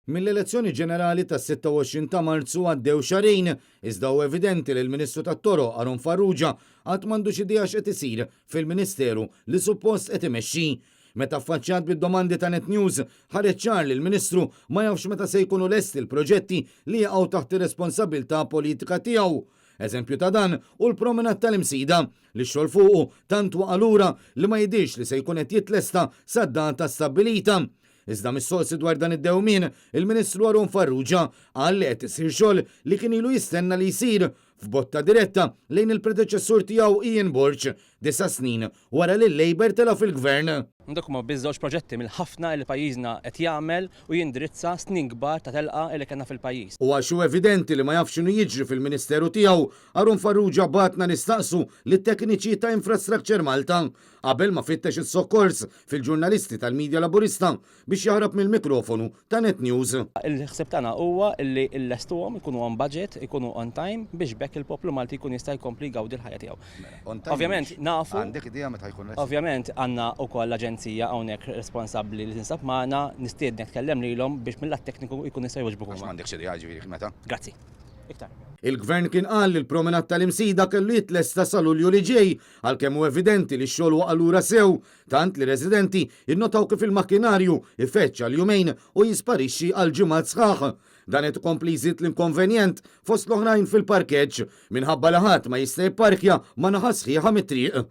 Mill-elezzjoni ġenerali tas-26 ta' Marzu għaddew xahrejn, iżda hu evidenti li l-Ministru tat-Toroq Aaron Farrugia għad m'għandux idea x'qed isir fil-Ministeru li suppost qed imexxi. Meta affaċċjat bid-domandi ta' Net News, ħareġ ċar li l-Ministru ma jafx meta se jkunu lesti l-proġetti li jaqgħu taħt ir-responsabbiltà politika tiegħu. Eżempju ta' dan hu l-promenade tal-Imsida, li x-xogħol fuqu tant waqa' lura li ma jidhirx li se jkun qed jitlesta sad-data stabbilita. Iżda mistoqsi dwar dan id-dewmien, il-Ministru Aaron Farrugia qal li qed isir xogħol li kien ilu jistenna li jsir, f'botta diretta lejn il-predeċessur tiegħu Ian Borg, disa' snin wara li l-Labour tela' fil-Gvern. Dawk huma biss żewġ proġetti mill-ħafna li pajjiżna qed jagħmel u jindirizza snin kbar ta' telqa li kellna fil-pajjiż. U għax hu evidenti li ma jafx x'inhu jiġri fil-Ministeru tiegħu, Aaron Farrugia bagħatna nistaqsu lit-tekniċi ta' Infrastructure Malta qabel ma fittex is-sokkors fil-ġurnalisti tal-media Laburista biex jaħrab mill-mikrofonu ta' Net News. Il-ħsieb tagħna huwa li llestuhom, ikunu on budget, ikunu on time biex b'hekk il-poplu Malti jkun jista' jkompli jgawdi l-ħajja tiegħu. Ovvjament nafu. Għandek idea meta jkun lest? Ovvjament għandna wkoll l-aġenzija hawnhekk responsabbli li tinsab magħna, nistiednek tkellem lilhom biex mill-lat tekniku jkun jista' jwieġbuk Għax huma. m'għandekx idea ġifieri meta? Grazzi. Iktar. Il-Gvern kien qal li l-promenade tal-Imsida kellu jitlesta sa Lulju li ġej, għalkemm hu evidenti li x-xogħol waqa' lura sew, tant li residenti innotaw kif il-makkinarju ifeġġ għal jumejn u jisparixxi għal ġimgħat sħaħ. Dan qed ikompli jżid l-inkonvenjent fost l-oħrajn fil-parkeġġ minħabba li ħadd ma jista' jipparkja ma' naħa sħiħa mit-triq.